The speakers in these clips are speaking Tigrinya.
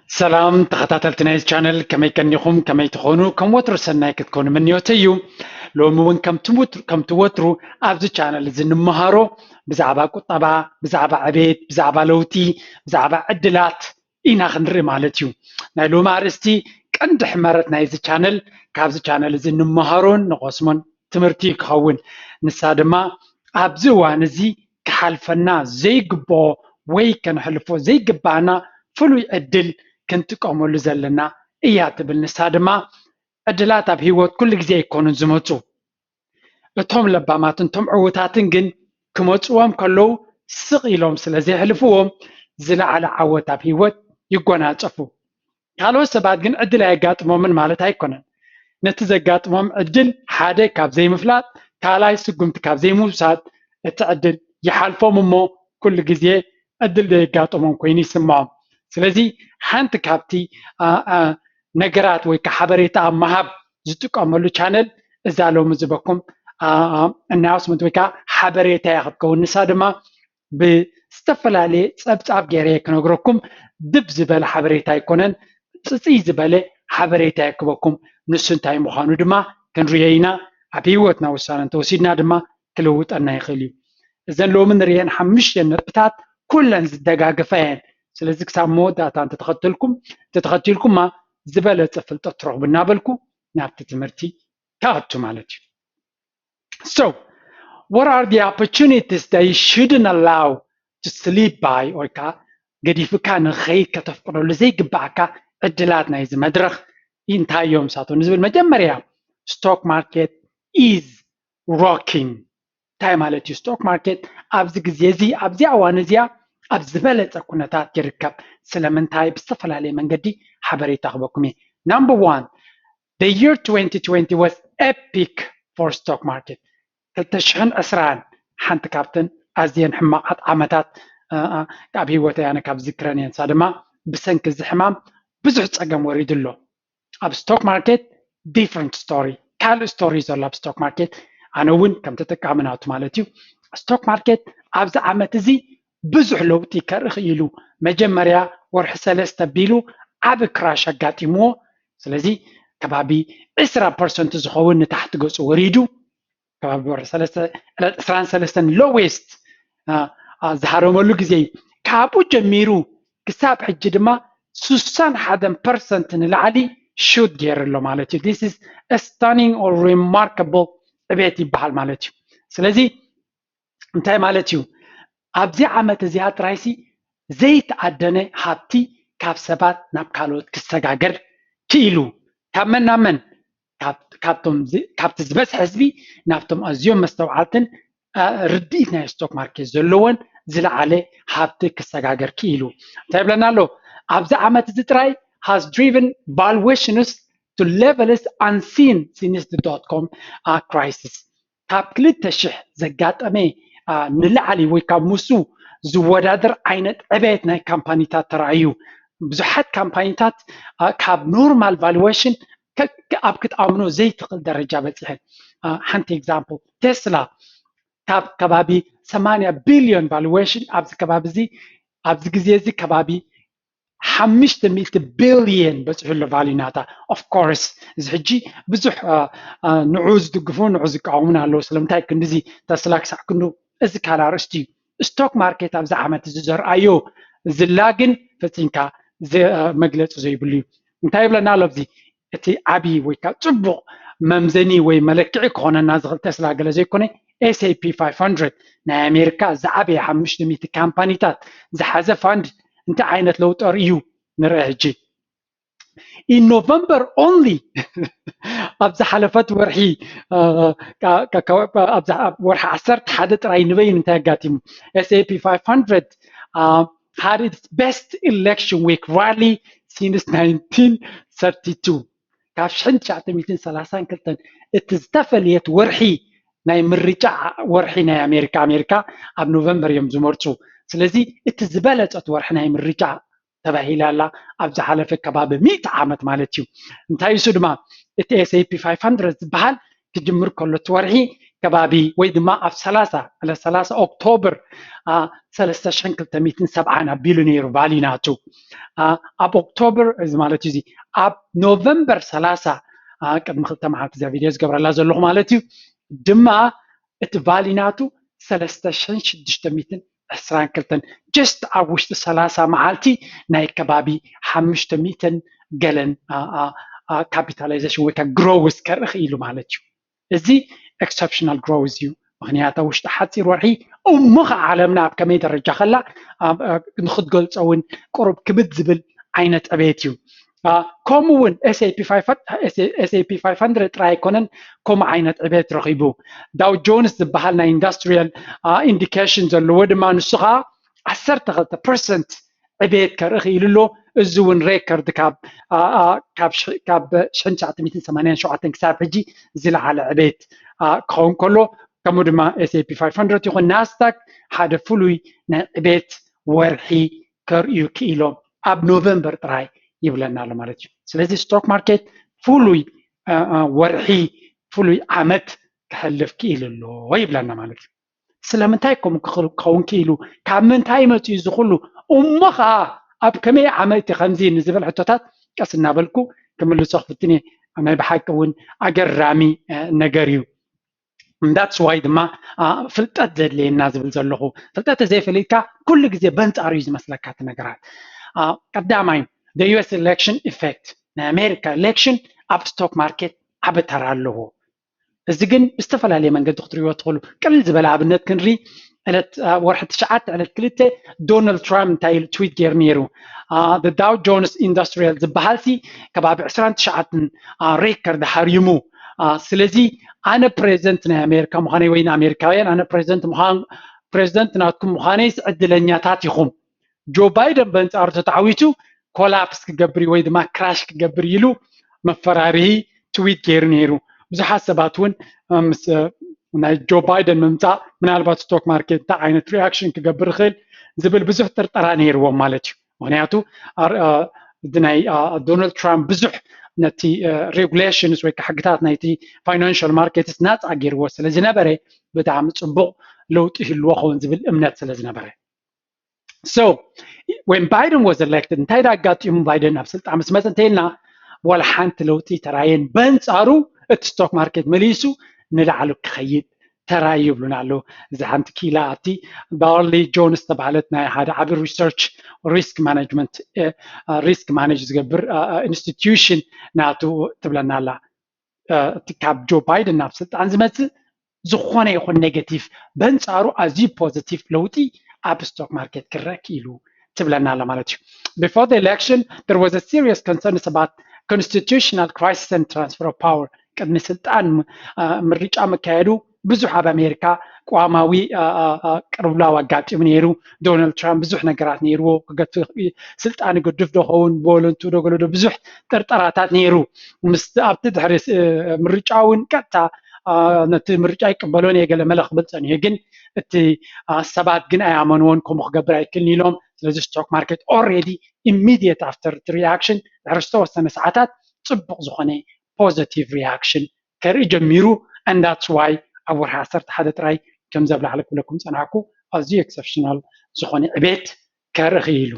ሰላም ተኸታተልቲ ናይዚ ቻነል፣ ከመይ ቀኒኹም? ከመይ ትኾኑ? ከም ወትሩ ሰናይ ክትኮኑ ምንዮተይ እዩ። ሎሚ እውን ከምቲ ወትሩ ኣብዚ ቻነል እዚ እንመሃሮ ብዛዕባ ቁጠባ፣ ብዛዕባ ዕቤት፣ ብዛዕባ ለውጢ፣ ብዛዕባ ዕድላት ኢና ክንርኢ ማለት እዩ። ናይ ሎሚ ኣርእስቲ ቀንዲ ሕመረት ናይዚ ቻነል፣ ካብዚ ቻነል እዚ እንመሃሮን ንቐስሞን ትምህርቲ ክኸውን፣ ንሳ ድማ ኣብዚ እዋን እዚ ክሓልፈና ዘይግብኦ ወይ ከነሕልፎ ዘይግባኣና ፍሉይ ዕድል ክንጥቀመሉ ዘለና እያ ትብል። ንሳ ድማ ዕድላት ኣብ ህይወት ኩሉ ግዜ ኣይኮኑን ዝመፁ። እቶም ለባማትን እቶም ዕዉታትን ግን ክመፅዎም ከለዉ ስቕ ኢሎም ስለ ዘየሕልፍዎም ዝለዓለ ዓወት ኣብ ህይወት ይጎናፀፉ። ካልኦት ሰባት ግን ዕድል ኣየጋጥሞምን ማለት ኣይኮነን። ነቲ ዘጋጥሞም ዕድል ሓደ ካብ ዘይምፍላጥ፣ ካልኣይ ስጉምቲ ካብ ዘይምውሳድ እቲ ዕድል ይሓልፎም እሞ ኩሉ ግዜ ዕድል ዘየጋጠሞም ኮይኑ ይስምዖም። ስለዚ ሓንቲ ካብቲ ነገራት ወይ ከዓ ሓበሬታ ኣብ ምሃብ ዝጥቀመሉ ቻነል እዛ ሎሚ ዝበኩም ኣናውንስመንት ወይ ከዓ ሓበሬታ እያ ክትከውን። ንሳ ድማ ብዝተፈላለየ ፀብፃብ ገይረ ክነግረኩም ድብ ዝበለ ሓበሬታ ኣይኮነን፣ ፅፅይ ዝበለ ሓበሬታ የክበኩም። ንሱ እንታይ ምዃኑ ድማ ክንሪኦ ኢና። ኣብ ህይወትና ውሳነ እንተወሲድና ድማ ክልውጠና ይኽእል እዩ። እዘን ሎሚ ንሪአን ሓሙሽተ ነጥብታት ኩለን ዝደጋገፋ እየን። ስለዚ ክሳብ መወዳእታ እንተተኸተልኩም እንተተኸቲልኩማ ዝበለፀ ፍልጠት ትረኽቡ እናበልኩ ናብቲ ትምህርቲ ክኣቱ ማለት እዩ። So, what are the opportunities that you shouldn't allow to slip by? ወይ ከዓ ገዲፍካ ንኸይድ ከተፍቅደሉ ዘይግባኣካ ዕድላት ናይዚ መድረኽ እንታይ እዮም ንሳቶም ንዝብል፣ መጀመርያ stock market is rocking። እንታይ ማለት እዩ? ስቶክ ማርኬት ኣብዚ ግዜ እዚ ኣብዚኣ እዋን እዚኣ ኣብ ዝበለፀ ኩነታት ይርከብ። ስለምንታይ? ብዝተፈላለየ መንገዲ ሓበሬታ ክበኩም እየ። Number one, the year twenty twenty was epic for stock market. ክልተ ሽሕን ዕስራን ሓንቲ ካብተን ኣዝየን ሕማቓት ዓመታት ኣብ ህይወተይ ኣነ ካብ ዝክረን እየን። ንሳ ድማ ብሰንኪ እዚ ሕማም ብዙሕ ፀገም ወሪዱ ኣሎ። ኣብ ስቶክ ማርኬት different story፣ ካልእ ስቶሪ ዘሎ ኣብ ስቶክ ማርኬት። ኣነ እውን ከም ተጠቃሚ ናቱ ማለት እዩ። ስቶክ ማርኬት ኣብዚ ዓመት እዚ ብዙሕ ለውጢ ከርኢ ክኢሉ። መጀመርያ ወርሒ ሰለስተ ኣቢሉ ዓቢ ክራሽ ኣጋጢምዎ። ስለዚ ከባቢ ዕስራ ፐርሰንት ዝኸውን ንታሕቲ ገፁ ወሪዱ። ከባቢ ወርሒ ሰለስተ ዕለት ዕስራን ሰለስተን ሎዌስት ዝሃረመሉ ግዜ እዩ። ካብኡ ጀሚሩ ክሳብ ሕጂ ድማ ስሳን ሓደን ፐርሰንት ንላዕሊ ሹት ገይሩ ኣሎ ማለት እዩ። This is a stunning or remarkable ዕቤት ይበሃል ማለት እዩ። ስለዚ እንታይ ማለት እዩ? ኣብዚ ዓመት እዚኣ ጥራይሲ ዘይተኣደነ ሃብቲ ካብ ሰባት ናብ ካልኦት ክሰጋገር ክኢሉ። ካብ መን ናብ መን? ካብቶም ካብቲ ዝበዝሐ ህዝቢ ናብቶም ኣዝዮም መስተውዓልትን ርድኢት ናይ ስቶክ ማርኬት ዘለዎን ዝለዓለ ሃብቲ ክሰጋገር ክኢሉ። እንታይ ይብለና ኣሎ? ኣብዚ ዓመት እዚ ጥራይ has driven valuations to levels unseen since the dot com crisis። ካብ ክልተ ሽሕ ዘጋጠመ ንላዕሊ ወይ ካብ ምስኡ ዝወዳደር ዓይነት ዕቤት ናይ ካምፓኒታት ተራእዩ። ብዙሓት ካምፓኒታት ካብ ኖርማል ቫሉዌሽን ኣብ ክትኣምኖ ዘይትኽእል ደረጃ በፂሐን። ሓንቲ ኤግዛምፕል ቴስላ ካብ ከባቢ ሰማንያ ቢልዮን ቫሉዌሽን ኣብዚ ከባቢ እዚ ኣብዚ ግዜ እዚ ከባቢ ሓሙሽተ ሚእቲ ቢልየን በፂሑ ኣሎ ቫልዩ ናታ። Of course እዚ ሕጂ ብዙሕ ንዑ ዝድግፉ ንዑ ዝቃወሙን ኣለዉ። ስለምንታይ ክንድዚ ተስላ ክሳዕ ክንዱ? እዚ ካልእ ኣርእስቲ እዩ። ስቶክ ማርኬት ኣብዚ ዓመት እዚ ዘርኣዮ ዝላ ግን ፈፂምካ መግለፂ ዘይብሉ እዩ። እንታይ ይብለና ኣሎ ኣብዚ? እቲ ዓብዪ ወይ ከዓ ፅቡቕ መምዘኒ ወይ መለክዒ ክኾነና ዝኽእል ተስላ ገለ ዘይኮነ S and P five hundred ናይ ኣሜሪካ ዝዓበየ ሓሙሽተ ሚእቲ ካምፓኒታት ዝሓዘ ፋንድ እንታይ ዓይነት ለውጢ ኣርእዩ ንርአ ሕጂ። In November only ኣብ ዝሓለፈት ወርሒ ወርሒ ዓሰርተ ሓደ ጥራይ ንበይኑ እንታይ ኣጋጢሙ? S and P five hundred had its best election week rally since nineteen thirty-two። ካብ ሽሕን ትሽዓተ ሚእትን ሰላሳን ክልተን እቲ ዝተፈለየት ወርሒ ናይ ምርጫ ወርሒ ናይ ኣሜሪካ ኣሜሪካ ኣብ ኖቨምበር እዮም ዝመርፁ። ስለዚ እቲ ዝበለፀት ወርሒ ናይ ምርጫ ተባሂላ ኣላ ኣብ ዝሓለፈ ከባቢ ሚእቲ ዓመት ማለት እዩ። እንታይ እሱ ድማ እቲ S and P five hundred ዝበሃል ክጅምር ከሎ እቲ ወርሒ ከባቢ ወይ ድማ ኣብ ሰላሳ ዕለት ሰላሳ ኦክቶበር ሰለስተ ሽሕን ክልተ ሚእትን ሰብዓን ኣቢሉ ነይሩ ቫሊ ናቱ። ኣብ ኦክቶበር እዚ ማለት እዩ እዚ ኣብ ኖቨምበር ሰላሳ ቅድሚ ክልተ መዓልቲ እዛ ቪድዮ ዝገብረላ ዘለኹ ማለት እዩ ድማ እቲ ቫሊ ናቱ ሰለስተ ሽሕን ሽዱሽተ ሚእትን ዕስራን ክልተን just ኣብ ውሽጢ ሰላሳ መዓልቲ ናይ ከባቢ ሓሙሽተ ሚእትን ገለን ካፒታላይዜሽን ወይ ከዓ ግሮውስ ከርኢ ክኢሉ ማለት እዩ። እዚ ኤክሰፕሽናል ግሮውዝ እዩ። ምክንያቱ ውሽጢ ሓፂር ወርሒ እሞ ከዓ ዓለምና ኣብ ከመይ ደረጃ ከላ ንክትገልፆ እውን ቅሩብ ክብድ ዝብል ዓይነት ዕቤት እዩ። ከምኡ እውን S and P five hundred ጥራይ ኣይኮነን ከምኡ ዓይነት ዕቤት ረኺቡ። ዳው ጆንስ ዝበሃል ናይ ኢንዱስትሪያል ኢንዲኬሽን ዘለዎ ድማ ንሱ ከዓ ዓሰርተ ክልተ ፐርሰንት ዕቤት ከርኢ ክኢሉ ኣሎ። እዚ እውን ሬከርድ ካብ ሽሕን ትሽዓተ ሚእትን ሰማንያን ሸውዓተን ክሳብ ሕጂ ዝለዓለ ዕቤት ክኸውን ከሎ ከምኡ ድማ S and P five hundred ይኹን ናስዳክ ሓደ ፍሉይ ናይ ዕቤት ወርሒ ከርእዩ ክኢሎም ኣብ ኖቨምበር ጥራይ ይብለና ኣሎ ማለት እዩ። ስለዚ ስቶክ ማርኬት ፍሉይ ወርሒ ፍሉይ ዓመት ክሕልፍ ክኢሉ ኣሎ ይብለና ማለት እዩ። ስለምንታይ ከምኡ ክኸውን ክኢሉ? ካብ ምንታይ መፅኡ እዚ ኩሉ? እሞ ከዓ ኣብ ከመይ ዓመት ከምዚ ንዝብል ሕቶታት ቀስ እናበልኩ ክምልሶ ክፍትን እየ። ናይ ብሓቂ እውን ኣገራሚ ነገር እዩ። That's why ድማ ፍልጠት ዘድልየና ዝብል ዘለኹ። ፍልጠት ዘይፈሊጥካ ኩሉ ግዜ በንፃሩ እዩ ዝመስለካ እቲ ነገራት። ቀዳማይ the U S election effect፣ ናይ ኣሜሪካ ኤሌክሽን ኣብ ስቶክ ማርኬት ዓቢ ተራ ኣለዎ። እዚ ግን ብዝተፈላለየ መንገዲ ክትሪእዎ ትኽእሉ። ቅልል ዝበለ ኣብነት ክንሪ ዕለት ወርሒ ትሽዓተ ዕለት ክልተ ዶናልድ ትራምፕ እንታይ ኢሉ ትዊት ገይሩ ነይሩ? ዳው ጆንስ ኢንዱስትሪያል ዝበሃል ሲ ከባቢ ዕስራን ትሽዓተን ሬከርድ ሃሪሙ። ስለዚ ኣነ ፕሬዚደንት ናይ ኣሜሪካ ምዃነይ ወይ ንኣሜሪካውያን ኣነ ፕሬዚደንት ምዃን ፕሬዚደንት ናትኩም ምዃነይስ ዕድለኛታት ኢኹም። ጆ ባይደን በንፃሩ ተተዓዊቱ ኮላፕስ ክገብር ወይ ድማ ክራሽ ክገብር ኢሉ መፈራርሂ ትዊት ገይሩ ነይሩ። ብዙሓት ሰባት እውን ምስ ናይ ጆ ባይደን ምምፃእ ምናልባት ስቶክ ማርኬት እንታይ ዓይነት ሪኣክሽን ክገብር ይኽእል ዝብል ብዙሕ ጥርጠራ ነይርዎም ማለት እዩ። ምክንያቱ እዚ ናይ ዶናልድ ትራምፕ ብዙሕ ነቲ ሬጉሌሽንስ ወይ ሕግታት ናይቲ ፋይናንሽል ማርኬትስ ናፃ ገይርዎ ስለዝነበረ ብጣዕሚ ፅቡቕ ለውጢ ይህልዎ ኸውን ዝብል እምነት ስለዝነበረ። So when Biden was elected እንታይ ዳ ኣጋጢሙ ባይደን ናብ ስልጣን ምስ መፀ እንተኢልና ዋላ ሓንቲ ለውጢ ተራየን። በንፃሩ እቲ ስቶክ ማርኬት መሊሱ ንላዕሉ ክኸይድ ተራዩ ይብሉና ኣለዉ። እዚ ሓንቲ ኪላ ኣብቲ ባርሊ ጆንስ ዝተባህለት ናይ ሓደ ዓቢ ሪሰርች ሪስክ ማኔጅመንት ሪስክ ማኔጅ ዝገብር ኢንስቲትዩሽን ናቱ ትብለና ኣላ። እቲ ካብ ጆ ባይደን ናብ ስልጣን ዝመፅእ ዝኾነ ይኹን ኔጌቲቭ በንፃሩ ኣዝዩ ፖዚቲቭ ለውጢ ኣብ ስቶክ ማርኬት ክረአ ክኢሉ ትብለና ኣላ ማለት እዩ። Before the election there was a serious concerns about constitutional crisis and transfer of power። ቅድሚ ስልጣን ምርጫ መካየዱ ብዙሕ ኣብ ኣሜሪካ ቅዋማዊ ቅልውላው ኣጋጢሙ ነይሩ። ዶናልድ ትራምፕ ብዙሕ ነገራት ነይርዎ ክገፍ ስልጣን ይገድፍ ዶ ኸውን ብወለንቱ ዶ ገለ ዶ ብዙሕ ጥርጠራታት ነይሩ። ምስ ኣብቲ ድሕሪ ምርጫ እውን ቀጥታ ነቲ ምርጫ ይቅበሎን እየ ገለ መለ ክብል ፀኒሑ ግን እቲ ሰባት ግን ኣይኣመንዎን ከምኡ ክገብር ኣይክልን ኢሎም። ስለዚ ስቶክ ማርኬት already immediate after reaction ድሕሪ ዝተወሰነ ሰዓታት ፅቡቅ ዝኾነ ፖዘቲቭ ሪያክሽን ከርኢ ጀሚሩ። And that's why ኣብ ወርሒ ዓሰርተ ሓደ ጥራይ ከምዚ ኣብ ላዕሊ ክብለኩም ፀናሕኩ ኣዝዩ ኤክሰፕሽናል ዝኾነ ዕቤት ከርኢ ክኢሉ።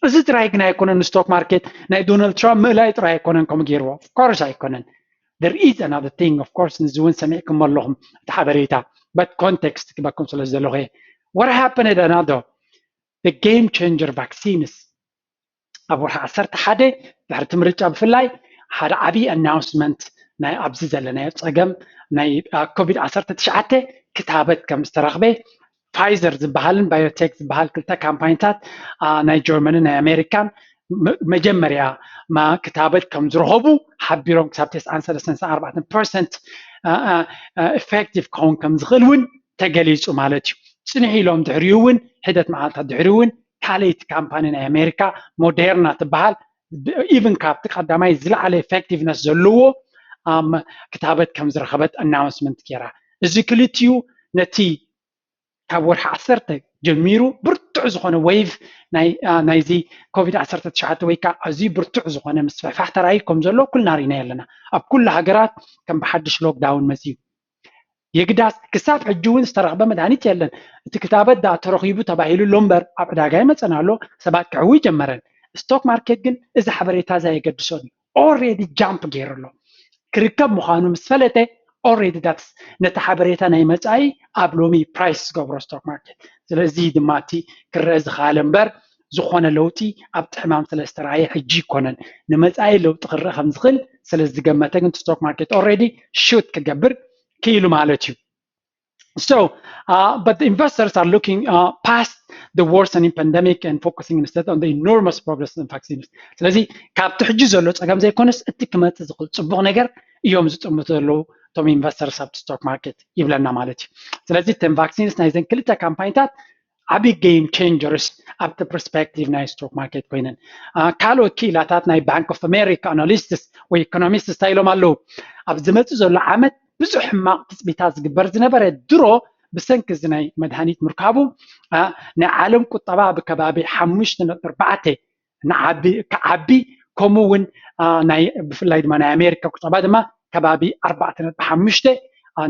እዚ ጥራይ ግን ኣይኮነን ንስቶክ ማርኬት ናይ ዶናልድ ትራምፕ ምእላይ ጥራይ ኣይኮነን ከምኡ ገይርዎ። Of course ኣይኮነን። There is another thing of course ንዚ እውን ሰሚዕኩም ኣለኹም እቲ ሓበሬታ but context ክበኩም ስለ ዝደለኹ እየ። What happened ኣናዶ the game changer vaccines ኣብ ወርሒ ዓሰርተ ሓደ ድሕርቲ ምርጫ ብፍላይ ሓደ ዓብዪ ኣናውንስመንት ናይ ኣብዚ ዘለናዮ ፀገም ናይ ኮቪድ ዓሰርተ ትሽዓተ ክታበት ከም ዝተረኽበ ፋይዘር ዝበሃልን ባዮቴክ ዝበሃል ክልተ ካምፓኒታት ናይ ጀርመንን ናይ ኣሜሪካን መጀመርያ ክታበት ከም ዝረኸቡ ሓቢሮም ክሳብ ተስዓን ሰለስተን ኣርባዕተን ፐርሰንት ኢፌክቲቭ ክኸውን ከም ዝኽእል እውን ተገሊፁ ማለት እዩ። ፅንሕ ኢሎም ድሕሪኡ እውን ሒደት መዓልታት ድሕሪኡ እውን ካልኣይቲ ካምፓኒ ናይ ኣሜሪካ ሞዴርና ትበሃል ኢቭን ካብቲ ቀዳማይ ዝለዓለ ኢፌክቲቭነስ ዘለዎ ክታበት ከም ዝረኸበት ኣናውንስመንት ገይራ። እዚ ክልቲኡ ነቲ ካብ ወርሒ ዓሰርተ ጀሚሩ ብርቱዕ ዝኾነ ዌቭ ናይዚ ኮቪድ ዓሰርተ ትሽዓተ ወይ ከዓ ኣዝዩ ብርቱዕ ዝኾነ ምስፍሕፋሕ ተራእዩ ከም ዘሎ ኩልና ርኢናዮ ኣለና። ኣብ ኩሉ ሃገራት ከም ብሓድሽ ሎክዳውን መፅዩ። የግዳስ ክሳብ ሕጂ እውን ዝተረኽበ መድሃኒት የለን። እቲ ክታበት ዳ ተረኺቡ ተባሂሉ ኣሎ እምበር ኣብ ዕዳጋ ይመፀን ኣሎ፣ ሰባት ክሕዊ ጀመረን። ስቶክ ማርኬት ግን እዚ ሓበሬታ እዛ የገድሶ ድዩ? ኦሬዲ ጃምፕ ገይሩ ኣሎ። ክርከብ ምዃኑ ምስ ፈለጠ ኦሬዲ ዳትስ ነቲ ሓበሬታ ናይ መፃኢ ኣብ ሎሚ ፕራይስ ዝገብሮ ስቶክ ማርኬት። ስለዚ ድማ እቲ ክረአ ዝኸኣለ እምበር ዝኾነ ለውጢ ኣብቲ ሕማም ስለ ዝተረኣየ ሕጂ ይኮነን። ንመፃኢ ለውጢ ክረአ ከም ዝኽእል ስለ ዝገመተ ግን ስቶክ ማርኬት ኦሬዲ ሹት ክገብር ክኢሉ ማለት እዩ። So, uh, but the investors are looking uh, past the worsening pandemic and focusing instead on the enormous progress in vaccines. ስለዚ ካብቲ ሕጂ ዘሎ ፀገም ዘይኮነስ እቲ ክመፅእ ዝኽእል ፅቡቕ ነገር እዮም ዝጥምቱ ዘለዉ እቶም ኢንቨስተርስ ኣብቲ ስቶክ ማርኬት ይብለና ማለት እዩ። ስለዚ እተን ቫክሲንስ ናይዘን ክልተ ካምፓኒታት ዓብዪ ጌም ቼንጀርስ ኣብቲ ፐርስፔክቲቭ ናይ ስቶክ ማርኬት ኮይነን። ካልኦት ክኢላታት ናይ ባንክ ኦፍ ኣሜሪካ ኣናሊስትስ ወይ ኢኮኖሚስትስ እንታይ ኢሎም ኣለዉ? ኣብ ዝመፅእ ዘሎ ዓመት ብዙሕ ሕማቕ ትፅቢታት ዝግበር ዝነበረ ድሮ ብሰንኪ እዚ ናይ መድሃኒት ምርካቡ ናይ ዓለም ቁጠባ ብከባቢ ሓሙሽተ ነጥቢ ኣርባዕተ ንዓቢ ክዓቢ ከምኡ እውን ናይ ብፍላይ ድማ ናይ ኣሜሪካ ቁጠባ ድማ ከባቢ ኣርባዕተ ነጥቢ ሓሙሽተ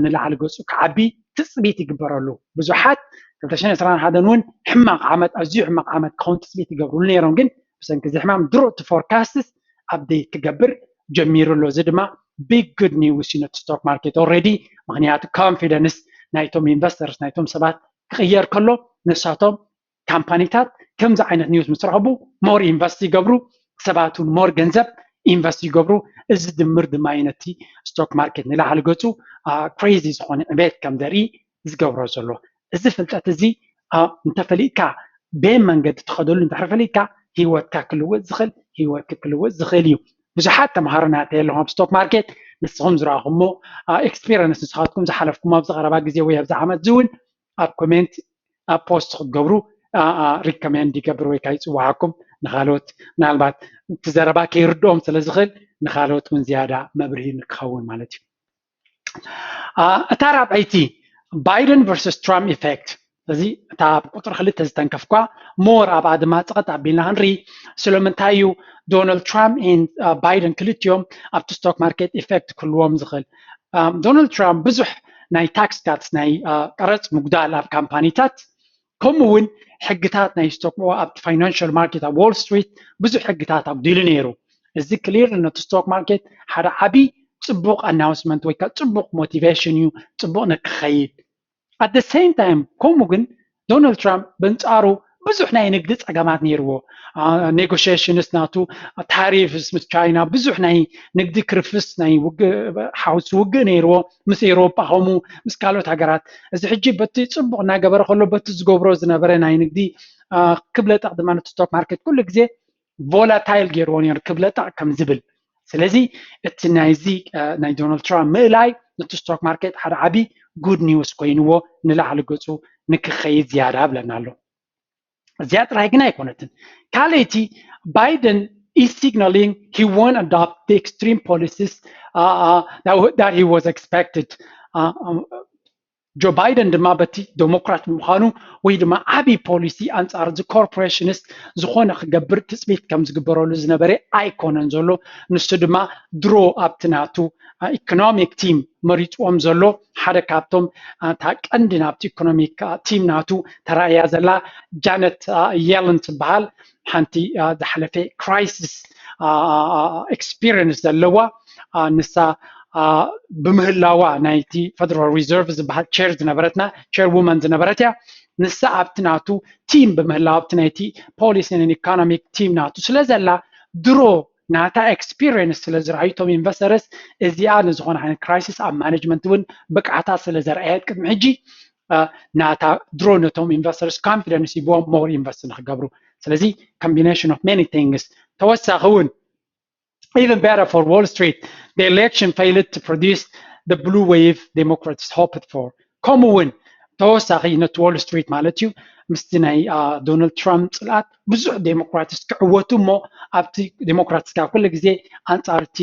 ንላዕሊ ገፁ ክዓቢ ትፅቢት ይግበረሉ። ብዙሓት ክልተ ሽሕን ዕስራን ሓደን እውን ሕማቕ ዓመት ኣዝዩ ሕማቕ ዓመት ክኸውን ትፅቢት ይገብርሉ ነይሮም፣ ግን ብሰንኪ እዚ ሕማም ድሮ እቲ ፎርካስትስ ኣፕዴት ክገብር ጀሚሩ ኣሎ። እዚ ድማ ቢግ ጉድ ኒውስ እዩ ነቲ ስቶክ ማርኬት ኦልሬዲ፣ ምክንያቱ ኮንፊደንስ ናይቶም ኢንቨስተርስ ናይቶም ሰባት ክቕየር ከሎ ንሳቶም ካምፓኒታት ከምዚ ዓይነት ኒውስ ምስ ረኸቡ ሞር ኢንቨስት ይገብሩ፣ ሰባት እውን ሞር ገንዘብ ኢንቨስት ይገብሩ። እዚ ድምር ድማ እዩ ነቲ ስቶክ ማርኬት ንላዕሊ ገፁ ክሬዚ ዝኾነ ዕቤት ከም ዘርኢ ዝገብሮ ዘሎ። እዚ ፍልጠት እዚ እንተፈሊጥካ በየን መንገዲ ትኸደሉ እንድሕር ፈሊጥካ ህይወትካ ክልወጥ ዝኽእል ህይወትክ ክልወጥ ዝኽእል እዩ። ብዙሓት ተምሃሮ ናተይ ኣለኹም ኣብ ስቶክ ማርኬት፣ ንስኹም ዝረኣኹሞ ኤክስፒሪንስ ንስኻትኩም ዝሓለፍኩም ኣብዚ ቀረባ ግዜ ወይ ኣብዚ ዓመት እዚ እውን ኣብ ኮሜንት ኣብ ፖስት ክትገብሩ ሪኮሜንድ ይገብር ወይ ከዓ ይፅውዓኩም። ንካልኦት ምናልባት እቲ ዘረባ ከይርድኦም ስለ ዝኽእል ንካልኦት እውን ዝያዳ መብርሂ ንክኸውን ማለት እዩ። እታ ራብዐይቲ ባይደን ቨርሰስ ትራምፕ ኢፌክት። እዚ እታ ኣብ ቁፅሪ ክልተ ዝተንከፍኳ ሞር ኣብኣ ድማ ፀቐጥ ኣቢልና ክንርኢ ስለምንታይ እዩ ዶናልድ ትራምፕ ባይደን ክልቲኦም ኣብቲ ስቶክ ማርኬት ኢፌክት ክህልዎም ዝኽእል። ዶናልድ ትራምፕ ብዙሕ ናይ ታክስ ካትስ ናይ ቀረፅ ምጉዳል ኣብ ካምፓኒታት ከምኡ እውን ሕግታት ናይ ስቶክ ኣብቲ ፋይናንሽል ማርኬት ኣብ ዎል ስትሪት ብዙሕ ሕግታት ኣጉዲሉ ነይሩ። እዚ ክሊር ነቲ ስቶክ ማርኬት ሓደ ዓብዪ ፅቡቕ ኣናውንስመንት ወይ ከዓ ፅቡቕ ሞቲቬሽን እዩ፣ ፅቡቕ ንክኸይድ። ኣት ሴም ታይም ከምኡ ግን ዶናልድ ትራምፕ በንፃሩ ብዙሕ ናይ ንግዲ ፀገማት ነይርዎ። ኔጎሽሽንስ ናቱ ታሪፍስ ምስ ቻይና ብዙሕ ናይ ንግዲ ክርፍስ ናይ ሓውሲ ውግእ ነይርዎ። ምስ ኤሮጳ ከምኡ ምስ ካልኦት ሃገራት። እዚ ሕጂ በቲ ፅቡቕ እናገበረ ከሎ በቲ ዝገብሮ ዝነበረ ናይ ንግዲ ክብለጠቕ ድማ ነቲ ስቶክ ማርኬት ኩሉ ግዜ ቮላታይል ገይርዎ ነይሩ ክብለጠቕ ከም ዝብል። ስለዚ እቲ ናይዚ ናይ ዶናልድ ትራምፕ ምእላይ ነቲ ስቶክ ማርኬት ሓደ ዓብዪ ጉድ ኒውስ ኮይንዎ ንላዕሊ ገፁ ንክኸይድ ዝያዳ ብለና ኣሎ። እዚኣ ጥራይ ግን ኣይኮነትን። ካልኣይቲ ባይደን is signaling he won't adopt the extreme policies uh, uh, that, that he was expected. Uh, um, ጆ ባይደን ድማ በቲ ዴሞክራት ብምዃኑ ወይ ድማ ዓብዪ ፖሊሲ ኣንፃር እዚ ኮርፖሬሽንስ ዝኾነ ክገብር ትፅቢት ከም ዝግበረሉ ዝነበረ ኣይኮነን ዘሎ። ንሱ ድማ ድሮ ኣብቲ ናቱ ኢኮኖሚክ ቲም መሪፅዎም ዘሎ ሓደ ካብቶም እታ ቀንዲ ናብቲ ኢኮኖሚክ ቲም ናቱ ተራእያ ዘላ ጃነት የለን ትበሃል ሓንቲ ዝሓለፈ ክራይሲስ ኤክስፒሪንስ ዘለዋ ንሳ ብምህላዋ ናይቲ ፌደራል ሪዘርቭ ዝበሃል ቸር ዝነበረትና ቸር ውመን ዝነበረት እያ። ንሳ ኣብቲ ናቱ ቲም ብምህላዋ ኣብቲ ናይቲ ፖሊሲ ኢኮኖሚክ ቲም ናቱ ስለ ዘላ ድሮ ናታ ኤክስፒሪየንስ ስለ ዝረኣዩ እቶም ኢንቨስተርስ እዚኣ ንዝኾነ ዓይነት ክራይሲስ ኣብ ማኔጅመንት እውን ብቅዓታ ስለ ዘርኣየት ቅድሚ ሕጂ ናታ ድሮ ነቶም ኢንቨስተርስ ኮንፊደንስ ሂብዎም ሞር ኢንቨስት ንክገብሩ። ስለዚ combination of many things ተወሳኺ እውን even better for Wall Street, the election failed to produce the blue wave Democrats hoped for. ከምኡ እውን ተወሳኺ ነቲ ዎል ስትሪት ማለት እዩ ምስቲ ናይ ዶናልድ ትራምፕ ፅልኣት ብዙሕ ዴሞክራትስ ክዕወቱ እሞ ኣብቲ ዴሞክራትስ ካብ ኩሉ ግዜ ኣንፃር እቲ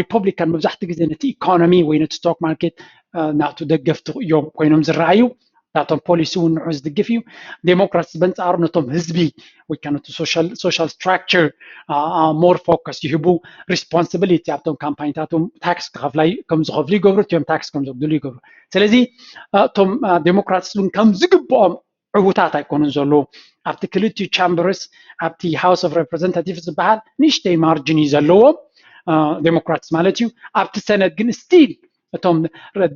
ሪፐብሊካን መብዛሕትኡ ግዜ ነቲ ኢኮኖሚ ወይ ነቲ ስቶክ ማርኬት ናቱ ደገፍቲ እዮም ኮይኖም ዝረኣዩ። ናቶም ፖሊሲ እውን ንዑ ዝድግፍ እዩ። ዴሞክራትስ በንፃሩ ነቶም ህዝቢ ወይ ከዓ ነቲ social structure more focus ይህቡ። ሪስፖንሲቢሊቲ ኣብቶም ካምፓኒታቶም ታክስ ክኸፍላ ከም ዝኸፍሉ ይገብሩ፣ እቲኦም ታክስ ከም ዘጉድሉ ይገብሩ። ስለዚ እቶም ዴሞክራትስ እውን ከም ዝግብኦም ዕዉታት ኣይኮኑን ዘለዉ። ኣብቲ ክልቲኡ ቻምበርስ፣ ኣብቲ ሃውስ ኦፍ ሬፕሬዘንታቲቭ ዝበሃል ንእሽተይ ማርጅን እዩ ዘለዎም ዴሞክራትስ ማለት እዩ። ኣብቲ ሰነት ግን ስቲል እቶም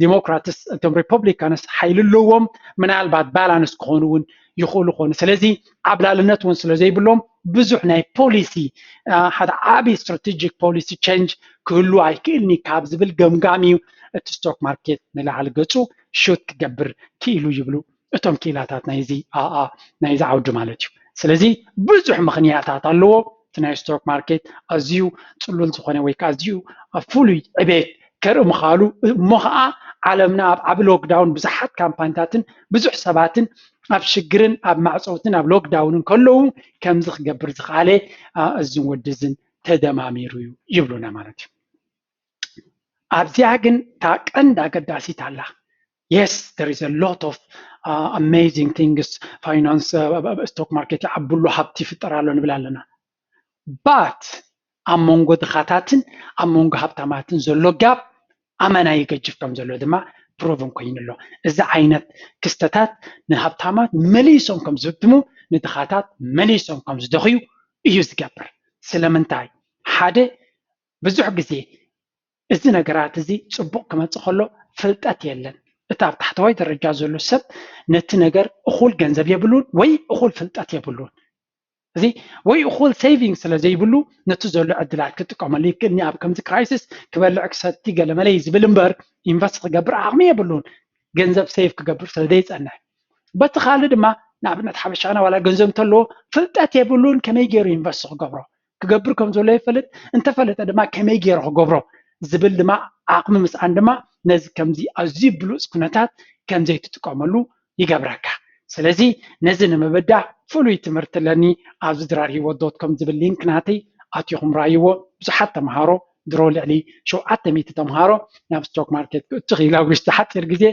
ዴሞክራትስ እቶም ሪፐብሊካንስ ሓይሊ ኣለዎም። ምናልባት ባላንስ ክኾኑ እውን ይኽእሉ ኾኑ። ስለዚ ዓብላልነት እውን ስለ ዘይብሎም ብዙሕ ናይ ፖሊሲ ሓደ ዓብዪ ስትራቴጂክ ፖሊሲ ቸንጅ ክህሉ ኣይክእልኒ ካብ ዝብል ገምጋም እዩ እቲ ስቶክ ማርኬት ንላዕሊ ገፁ ሹት ክገብር ክኢሉ ይብሉ። እቶም ክኢላታት ናይዚ ኣኣ ናይዚ ዓውዲ ማለት እዩ። ስለዚ ብዙሕ ምኽንያታት ኣለዎ። እቲ ናይ ስቶክ ማርኬት ኣዝዩ ፅሉል ዝኾነ ወይ ከዓ ኣዝዩ ፍሉይ ዕቤት ከርኢ ምኻሉ እሞ ከዓ ዓለምና ኣብ ዓቢ ሎክዳውን ብዙሓት ካምፓኒታትን ብዙሕ ሰባትን ኣብ ሽግርን ኣብ ማዕፀውትን ኣብ ሎክዳውንን ከለዉ ከምዚ ክገብር ዝኸኣለ እዝን ወድዝን ተደማሚሩ እዩ ይብሉና ማለት እዩ። ኣብዚኣ ግን እታ ቀንድ ኣገዳሲት ኣላ። Yes, there is a lot of amazing things, ፋይናንስ፣ ስቶክ ማርኬት ይዓብሉ ሃብቲ ይፍጠር ኣሎ ንብል ኣለና። ባት ኣብ መንጎ ድኻታትን ኣብ መንጎ ሃብታማትን ዘሎ ጋብ ኣመና ይገጅፍ ከም ዘሎ ድማ ፕሩቭን ኮይኑ ኣሎ። እዚ ዓይነት ክስተታት ንሃብታማት መሊሶም ከም ዝህብትሙ ንድኻታት መሊሶም ከም ዝደኽዩ እዩ ዝገብር። ስለምንታይ? ሓደ ብዙሕ ግዜ እዚ ነገራት እዚ ፅቡቕ ክመፅእ ከሎ ፍልጠት የለን። እቲ ኣብ ታሕተዋይ ደረጃ ዘሎ ሰብ ነቲ ነገር እኹል ገንዘብ የብሉን ወይ እኹል ፍልጠት የብሉን። እዚ ወይ እኹል ሴቪንግ ስለ ዘይብሉ ነቲ ዘሎ ዕድላት ክጥቀመሉ ይክእል። ኣብ ከምዚ ክራይሲስ ክበልዕ ክሰቲ ገለመለይ ዝብል እምበር ኢንቨስት ክገብር ዓቕሚ የብሉን። ገንዘብ ሴቭ ክገብር ስለ ዘይፀንሕ። በቲ ካልእ ድማ ንኣብነት ሓበሻና ዋላ ገንዘብ እንተለዎ ፍልጠት የብሉን ከመይ ገይሩ ኢንቨስት ክገብሮ ክገብር ከም ዘሎ ይፈልጥ። እንተፈለጠ ድማ ከመይ ገይሩ ክገብሮ ዝብል ድማ ዓቕሚ ምስኣን ድማ ነዚ ከምዚ ኣዝዩ ብሉፅ ኩነታት ከም ዘይትጥቀመሉ ይገብረካ። ስለዚ ነዚ ንምብዳህ ፍሉይ ትምህርቲ ኣለኒ። ኣብዚ ድራር ሂወት ዶት ኮም ዝብል ሊንክ ናተይ ኣቲኹም ራይዎ። ብዙሓት ተምሃሮ ድሮ ልዕሊ ሸውዓተ ሚእቲ ተምሃሮ ናብ ስቶክ ማርኬት ክእቱ ክኢላ ውሽጢ ሓፂር ግዜ።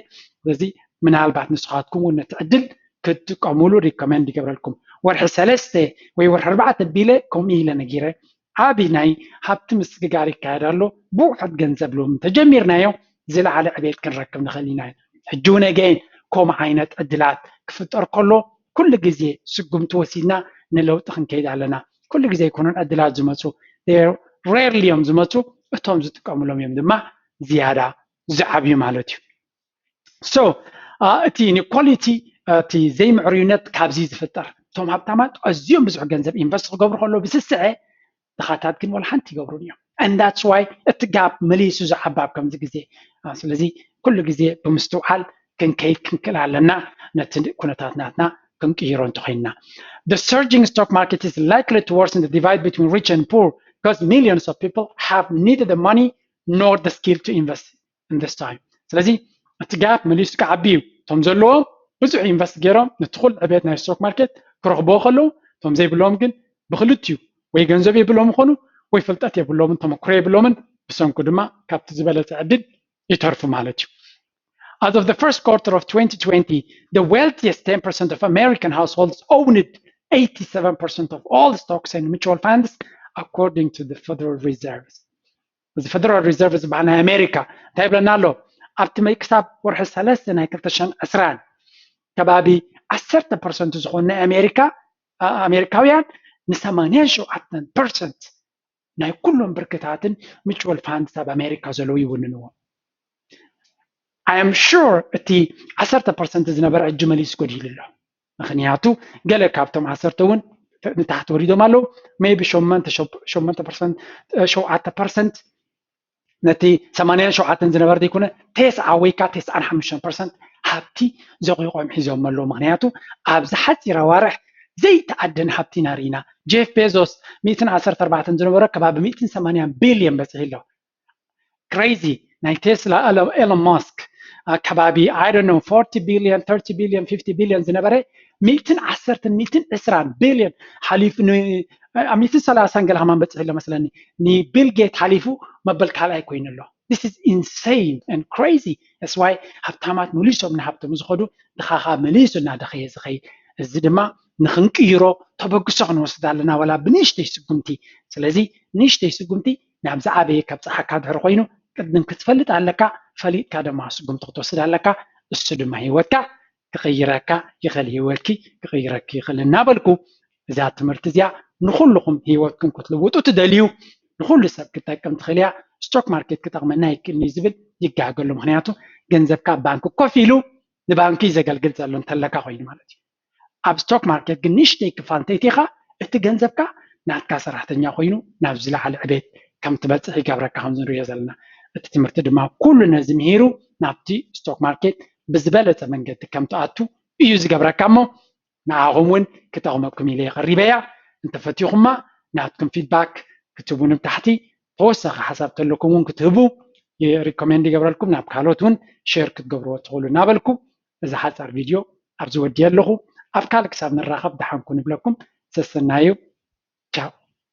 ስለዚ ምናልባት ንስኻትኩም እውን ነቲ ዕድል ክትጥቀሙሉ ሪኮመንድ ይገብረልኩም። ወርሒ ሰለስተ ወይ ወርሒ ኣርባዕተ ቢለ ከምኡ ኢለ ነጊረ። ዓቢ ናይ ሃብቲ ምስግጋር ይካየድ ኣሎ። ብውሑድ ገንዘብ ሎሚ ተጀሚርናዮ ዝለዓለ ዕቤት ክንረክብ ንኽእል ኢና። ሕጂ እውን ኣገይን ከምኡ ዓይነት ዕድላት ክፍጠር ከሎ ኩሉ ግዜ ስጉምቲ ወሲድና ንለውጢ ክንከይድ ኣለና። ኩሉ ግዜ ኣይኮኑን ዕድላት ዝመፁ፣ ሬርሊ እዮም ዝመፁ። እቶም ዝጥቀምሎም እዮም ድማ ዝያዳ ዝዓብዩ ማለት እዩ። So እቲ ኢኒኳሊቲ እቲ ዘይምዕርዩነት ካብዚ ዝፍጠር። እቶም ሃብታማት ኣዝዮም ብዙሕ ገንዘብ ኢንቨስት ክገብሩ ከለዉ ብስስዐ ድኻታት ግን ወላ ሓንቲ ይገብሩን እዮም። And that's why እቲ ጋፕ መሊሱ ዝዓባብ ከምዚ ግዜ። ስለዚ ኩሉ ግዜ ብምስትውዓል ክንከይድ ክንክእል ኣለና። ነቲ ኩነታት ናትና ክንቅይሮ እንተኮይንና። The surging stock market is likely to worsen the divide between rich and poor because millions of people have neither the money nor the skill to invest in this time. ስለዚ እቲ ጋፕ መሊሱ ክዓቢ እዩ። እቶም ዘለዎም ብዙሕ ኢንቨስት ገይሮም ነቲ ኩሉ ዕቤት ናይ ስቶክ ማርኬት ክረኽብዎ ከለዉ እቶም ዘይብሎም ግን ብክልቲኡ ወይ ገንዘብ የብሎም ይኾኑ ወይ ፍልጠት የብሎምን ተመክሮ የብሎምን ብሰንኩ ድማ ካብቲ ዝበለፀ ዕድል ይተርፉ ማለት እዩ። As of the first quarter of twenty twenty, the wealthiest ten percent of American households owned eighty-seven percent of all stocks and mutual funds, according to the Federal Reserve. እዚ ፌደራል ሪዘርቭ ዝበሃል ናይ ኣሜሪካ እንታይ ይብለና ኣሎ? ኣብቲ ክሳብ ወርሒ ሰለስተ ናይ ክልተ ሽሕን ዕስራን ከባቢ ዓሰርተ ፐርሰንት ዝኾኑ ናይ ኣሜሪካ ኣሜሪካውያን ን ሰማንያን ሸውዓተን ፐርሰንት ናይ ኩሎም ብርክታትን ሚቹዋል ፋንድስ ኣብ ኣሜሪካ ዘለዉ ይውንንዎ። I am sure እቲ ዓሰርተ ፐርሰንት ዝነበረ ሕጂ መሊሱ ጎዲሉ ኣሎ። ምክንያቱ ገለ ካብቶም ዓሰርተ እውን ንታሕቲ ወሪዶም ኣለዉ። ሜይቢ ሸሞንተ ሸውዓተ ፐርሰንት ነቲ ሰማንያን ሸውዓተን ዝነበረ ዘይኮነ ተስዓ ወይ ከዓ ተስዓን ሓሙሽተን ፐርሰንት ሃብቲ ዘቑቖም ሒዞም ኣለዉ። ምክንያቱ ኣብዚ ሓፂር ኣዋርሕ ዘይተኣደን ሃብቲ ኢና ርኢና። ጄፍ ቤዞስ ሚእትን ዓሰርተ ኣርባዕተን ዝነበሮ ከባቢ ሚእትን ሰማንያን ቢልዮን በፂሑ ኣሎ። ክሬዚ ናይ ቴስላ ኤሎን ማስክ ከባቢ I don't know forty billion thirty billion fifty billion ዝነበረ ሚእትን ዓሰርተን ሚእትን ዕስራን ቢልዮን ሓሊፉ ኣብ ሚእትን ሰላሳን ገለ ከማን በፂሑ ኣሎ መስለኒ። ንቢል ጌት ሓሊፉ መበል ካልኣይ ኮይኑ ኣሎ። This is insane and crazy. That's why ሃብታማት መሊሶም ንሃብቶም ዝኸዱ፣ ድኻ ኸዓ መሊሱ እናደኸየ ዝኸይ። እዚ ድማ ንኽንቅይሮ ተበግሶ ክንወስድ ኣለና፣ ዋላ ብንእሽተይ ስጉምቲ። ስለዚ ንእሽተይ ስጉምቲ ናብ ዝዓበየ ከብፅሓካ ድሕሪ ኮይኑ፣ ቅድም ክትፈልጥ ኣለካ። ፈሊጥካ ድማ ስጉምቲ ክትወስድ ኣለካ። እሱ ድማ ህይወትካ ክቕይረካ ይኽእል፣ ህይወትኪ ክቕይረኪ ይኽእል እናበልኩ፣ እዛ ትምህርቲ እዚኣ ንኹልኹም ህይወትኩም ክትልውጡ ትደልዩ፣ ንኹሉ ሰብ ክትጠቅም ትኽእል እያ። ስቶክ ማርኬት ክጠቕመና ይክእልኒ ዝብል ይጋገሉ። ምኽንያቱ ገንዘብካ ኣብ ባንክ ኮፍ ኢሉ ንባንክ እዩ ዘገልግል ዘሎ እንተለካ ኮይኑ ማለት እዩ። ኣብ ስቶክ ማርኬት ግን ንእሽተይ ክፋል እንተይቲኻ፣ እቲ ገንዘብካ ናትካ ሰራሕተኛ ኮይኑ ናብ ዝለዓለ ዕቤት ከም ትበፅሕ ይገብረካ፣ ከም ንሪኦ ዘለና። እቲ ትምህርቲ ድማ ኩሉ ነዚ ምሂሩ ናብቲ ስቶክ ማርኬት ብዝበለፀ መንገዲ ከም ትኣቱ እዩ ዝገብረካ። እሞ ንዓኹም እውን ክጠቕመኩም ኢለ ቀሪበያ። እንተፈቲኹማ ናትኩም ፊድባክ ክትህቡኒ፣ ብታሕቲ ተወሳኺ ሓሳብ ተለኩም እውን ክትህቡ ሪኮሜንድ ይገብረልኩም። ናብ ካልኦት እውን ሼር ክትገብርዎ ትኽእሉ እናበልኩ፣ እዚ ሓፃር ቪድዮ ኣብዚ ወዲየ ኣለኹ። ኣብ ካልእ ክሳብ ንራኸብ ደሓን ኩኑ ይብለኩም። ሰሰናዩ።